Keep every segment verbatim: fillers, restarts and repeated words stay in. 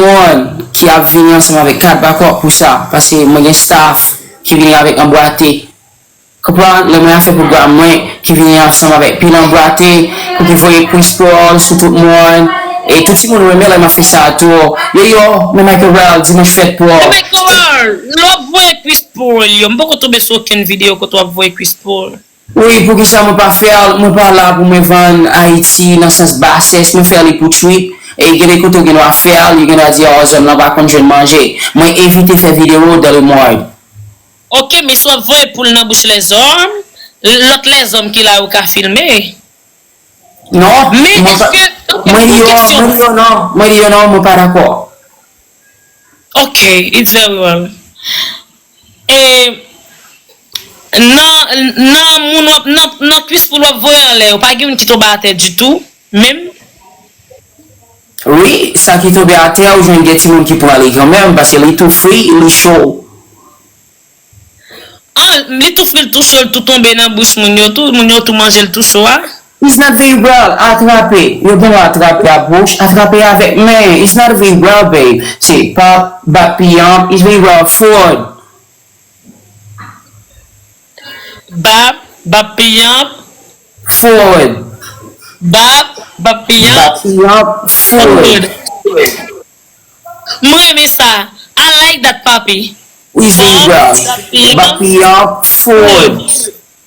moun ki ap vini ansanm avèk kat bakòp pou sa, paske mwen gen staff ki vini avèk anbwate. Konprann? Lè mwen ap fè pwogram mwen, ki vini ansanm avèk pil anbwate, pou ki voye Chris Paul sou tout moun. E tout timoun renmen lè m ap fè sa tou. Yo, yo, men Michael Brown, dimanch fèt pou ou. Men Michael Brown, lè w ap voye Chris Paul, yo, m poko tonbe sou okenn videyo kote w ap voye Chris Paul. Wi, poukisa mwen pa fè l? Mwen pa la pou mwen vann Ayiti nan sans basès, mwen fè li pou trip. E gen de kote w gen dwa fè l, yo gen dwa di, "Oh, zòn nan pa konn jwenn manje." Mwen evite fè videyo dans le monde. Ok, men si w ap voye poul nan bouch lèzòm, lòt lèzòm ki la yo ka filme. Non, men mwen pa, èske, ok, mwen di yon yo, kesyon. Mwen di yo non, mwen di yo non, mwen pa dakò. Ok, it's very well. E nan, nan moun w ap, nan, nan Chris Paul w ap voye anlè yo, pa gen youn ki tonbe atè ditou, menm? Wi, sa ki tonbe atè, ou jwenn gen timoun ki pran li kanmenm, paske li tou fri, li cho. An, li tou fri, l tou cho, l tou tonbe nan bouch moun yo tou, moun yo tou manje l tou cho a. It's not very well, atrape. Yo gen dwa atrape ak bouch, atrape avèk men. It's not very well, babe. Se pap, bap piyanp, it's very well, food. Bap, bap piyanp. Food. Bap, bap piyanp. Bap piyanp, food. Food. Mwen renmen sa. I like that, papi. It's very well. Bap, bap piyanp, food.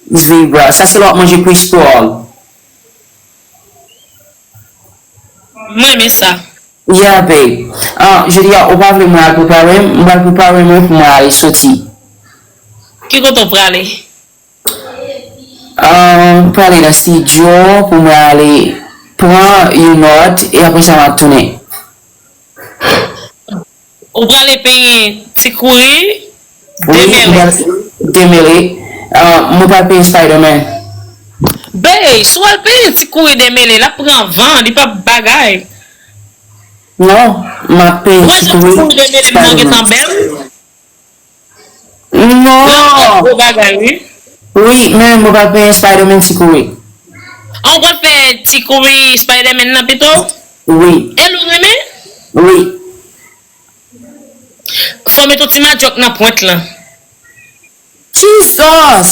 It's very well. Sa se lè w ap manje Chris Paul. Mwen renmen sa. Yeah, babe. Ah, jodi a, ou pa vle mwen al prepare m? Mwen al prepare mwen pou mwen ale soti. Ki kote w prale? Ah, m prale nan studio pou mwen ale pran yon nòt e apre sa m ap tounen. Ou prale penyen Ti Kouri? Wi, demele. Mwen pral, demele. Ah, mwen pral penyen Spider-Man. Bey, si w al penyen Ti Kouri demele, l ap pran van, li p ap bagay. Non, m ap penyen Ti Kouri, Spider-Man. Ou wè jan Ti Kouri demele li nan gentan bèl? Non. Gwo bagay, wi. Wi, men mwen pral penyen Spider-Man Ti Kouri. An, ou pral fè Ti Kouri Spider-Man nan pito? Wi. E l ou renmen? Wi. Fò w met yon ti madjòk nan pwent lan. Jesus!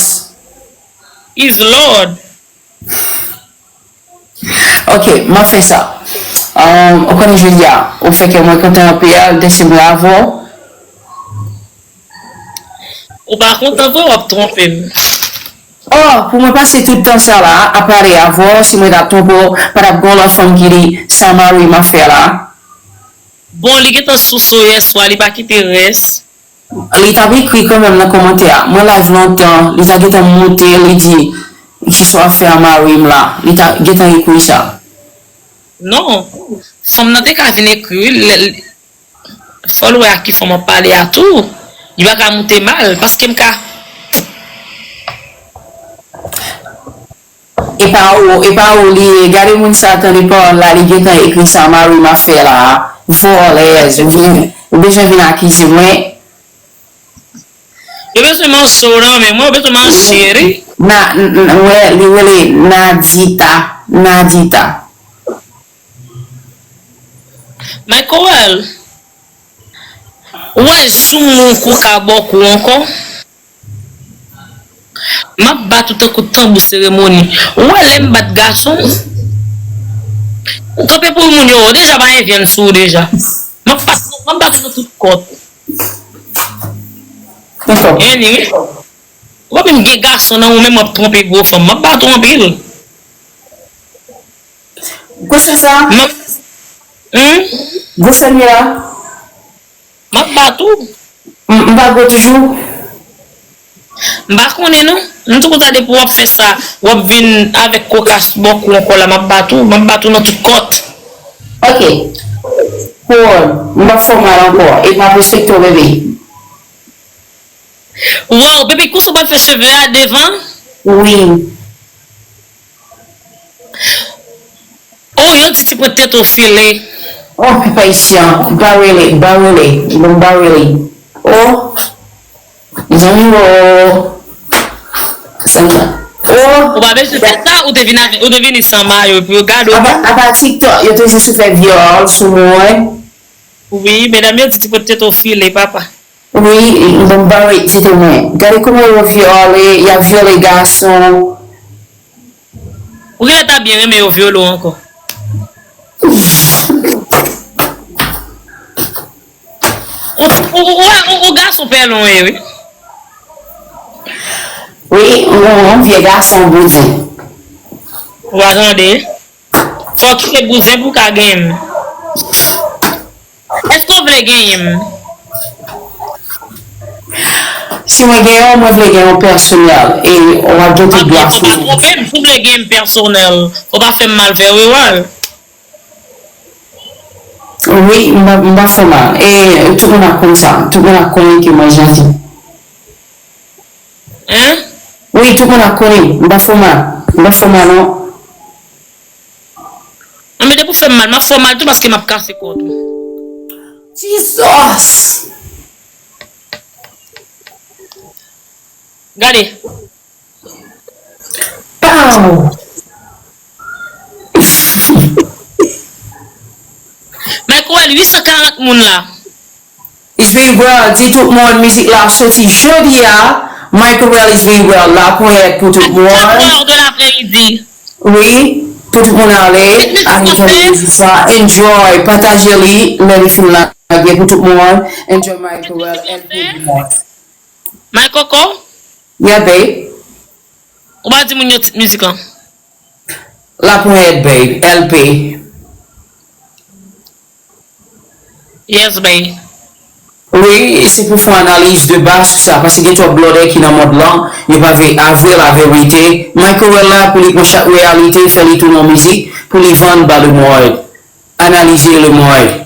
Is Lord. Ok, m ap fè sa. Um, ou konnen jodi a, ou fè kè mwen kontan anpil, dèske mwen avè w. Ou pa kontan vre, w ap twonpe m. Oh, pou mwen pase tout tan sa la ap pale avè w, si mwen t ap twonpe w, pa t ap gen yon lòt fanm ki di sa mari m ap fè la. Bon, li gentan souse w yèswa, li pa kite rès. Li t ap ekri kanmenm nan kòmantè a. Mwen live lontan, li ta gentan monte, li di, "Kisa w ap fè a mari m la?" Li ta gentan ekri sa. Non, fanm nan te ka vin ekri wi, lè, fò l wè ak ki fanm w ap pale a tou. Li pa ka moute mal, paske m ka. E pa ou, e pa ou li ye. Gade moun sa tande pawòl la, li gentan ekri sa mari m ap fè la. Vòlèz, ou vin, ou bezwen vin akize mwen. Yo bezwen manje w nan men mwen, yo bezwen manje ri. Na, n, n, wè, li rele Nadita, Nadita. Michael, ou wè joumou koka bòk ou ankò? M ap bat ou tankou tanbou seremoni. Ou wè lè m bat gason? Ou kanpe pou moun yo, deja pa gen vyann sou ou deja. M ap bat, m ap bat ou nan tout kòt. Anyway, ou pa menm gen gason nan ou menm w ap twonpe gwo fanm. M ap bat ou anpil. Gwo sè sa? M ap, hmm? Gwo sè m ye la? M ap bat ou. M, m pa gwo toujou? M pa konnen non. M tou kontan depi w ap fè sa, w ap vin avèk kokas bòk ou ankò la, m ap bat ou, m ap bat ou nan tout kòt. Ok. Cool. M p ap fè w mal ankò. E m ap respekte w, bebe. Wow, bebe, kousa w pral fè cheve a devan? Wi. Oh, yo di ti pwent tèt ou file. Oh, pèp ayisyen, barele, barele, bon barele. Oh, mezanmi, oh. Sa m nan. Oh. Ou pa bezwen fè sa, ou te vin avè, ou te vini san mayo, epi yo gade w. Apa, apa TikTok, yo te jis fè vyòl sou mwen. Wi, medam yo di ti pwent tete w file, papa. Wi, bon, m pa ret tete mwen. Gade kòman yo vyole, y ap vyole gason. Ou genlè ta byen renmen yo vyole w ankò. Ou, ou, ou, ou, ou gason pèlen w ye, wi. Wi, yon, yon vye gason bouzen. Ou pa tande? Fò w kite bouzen pou w ka genyen m. Èske w vle genyen m? Si mwen genyen w, mwen vle genyen w pèsonèl. E w ap gen tout dwa sou mwen. Si w vle genyen m pèsonèl, fò w pa fè m mal, vre wi. Wi, m pa, m pa fè w mal. E tout moun ap konn sa. Tout moun ap konnen ke mwen janti. Hein? Wi, tout moun ap konnen. M pa fè w mal. M pa fè w mal, non. Anben, depi w fè m mal, m ap fè w mal tou paske m ap kase kò w tou. Jesus! Gade. Pow! Microwell, uit san karant moun la. It's very well, di tout moun mizik la soti jodi a. Microwell, it's very well, la ponyèt pou tout moun. Kat è de lapremidi. Wi, pou tout moun ale, ale tande mizik sa, enjoy, pataje li, lè li fin lage pou tout moun, enjoy Microwell, enjoy tout moun. My Coco? Yeah, babe. Ou pa di moun yo tit mizik lan? La ponyèt, babe, L P. Yes, babe. Wi, se pou fè analiz de baz sou sa, paske gen twòp blòdè ki nan mond lan, yo pa vle avwe laverite. Microwell la, pou li pran chak reyalite, fè li tounen yon mizik, pou li vann ba lemond. Analize lemond.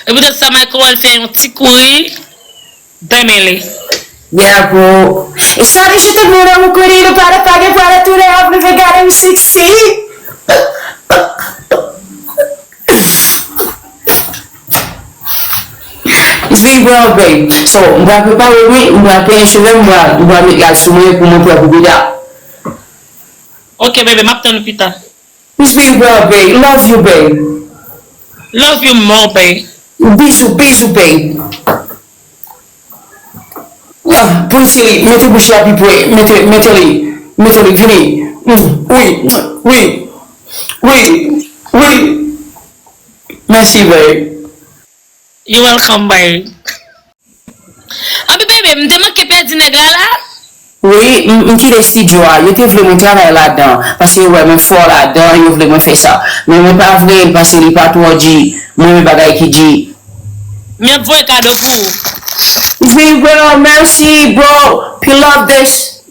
E poutèt sa, Microwell fè yon ti kouri denmele. Yeah, bro. E sa deje tout moun an mou kouri, nou pa de pa gen pwale tou de ap rive gade m siksi. It's very well, babe. So, m pral prepare wi, m pral penyen cheve m, m pral, m pral met lal sou mwen pou mwen pran pou pita. Ok, bebe, m ap tann ou pita. It's very well, babe. Love you, babe. Love you more, babe. Bizou, bizou, babe. Ah, Prince Lee, mete bouch la pi pre, mete, mete li, mete li, vini. Mm, wi, wi, wi, wi. Mèsi, babe. You welcome, babe. Anpi bebe, m te manke pèdi nèg la la. Wi, m, m kite estidyo a. Yo te vle mwen travay ladan, paske yo wè mwen fò ladan, yo vle mwen fè sa. Men mwen pa vle l, paske li pa twò di. Mwen renmen bagay ki di. M ap voye kado pou ou. It's very well, merci, bro. Pil love this.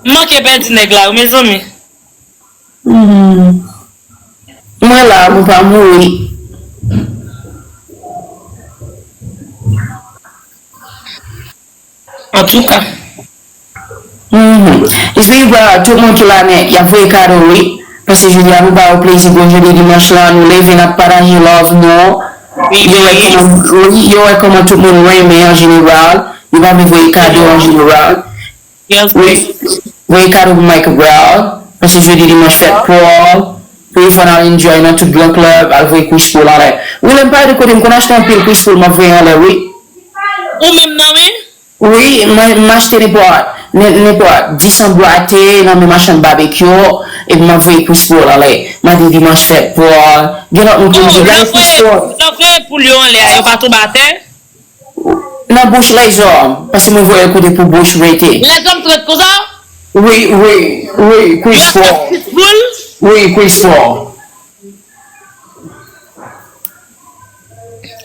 M manke pèdi nèg la, wi, mezanmi. Hmm. Mwen la, mwen pa mouri. Antouka. Mhm. It's very well, tout moun tou la nèt, y ap voye kado, wi. Paske jodi a, nou ba yo plezi, bon jodi dimanch lan, nou leve, n ap pataje love nou. Yo wè kòman, wi, yo wè kòman tout moun renmen an jeneral. Yo pa vle voye kado an jeneral. Wi, voye kado pou Microwell. Paske jodi dimanch fèt Paul. Pou yo fè n al enjoy nan tout gran club, al voye Chris Paul anlè. Wi, lè m pale de kote m konn achte anpil Chris Paul, m ap voye anlè, wi. Ou menm nan, wi. Wi, mwen, m achte nenpòt, nen- nenpòt, dis anbwate nan men machann babekyou, epi m ap voye Chris Paul anlè. M a di dimanch fèt Paul. Gen lòt moun ki di, gade Chris Paul. Lè w voye poul yo anlè a, yo pa tonbe atè? Nan bouch lèzòm, paske mwen voye kote pou bouch rete. Lèzòm trèt konsa? Wi, wi, wi, Chris Paul. Wi, Chris Paul.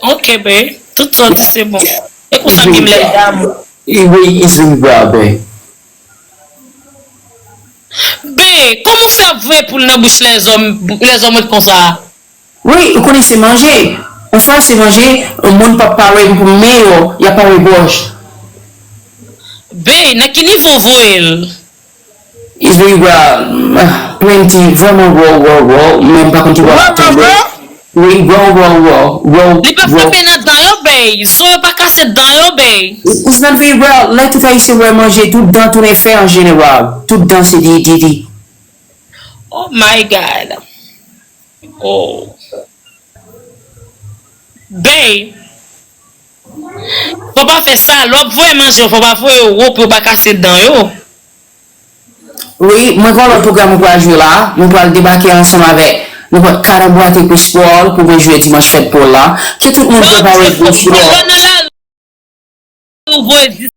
Ok, babe. Tout sa w di se bon. E konsa m gen lè damou. Wi, it's very well, babe. Babe, kòman w fè ap voye poul nan bouch lèzòm, lèzòm ret konsa? Wi, ou konnen se manje. Yon fwa se manje, moun p ap pare men yo, y ap pare bwòch. Babe, nan ki nivo w voye l? It's very well, plenty, vrèman raw, raw, raw, men m pa konn ki bò l ap tonbe. Wi, raw, raw, raw, raw. Li pa frape nan dan yo, babe. Son yo pa kase dan yo, babe. It's not very well. Lè tout ayisyen wè manje, tout dan tounen fè an jeneral. Tout dan se di, di, di. My God. Oh. Bay. Fò pa fè sa. Lè w ap voye manje yo, fò pa voye yo wo pou yo pa kase dan yo. Wi, mwen gen yon lòt pwogram mwen pral jwe la. Mwen pral debake ansanm avèk, nou pral karabwate Chris Paul pou mwen jwe dimanch fèt Paul la. Ke tout moun prepare gwo flò. Ou voye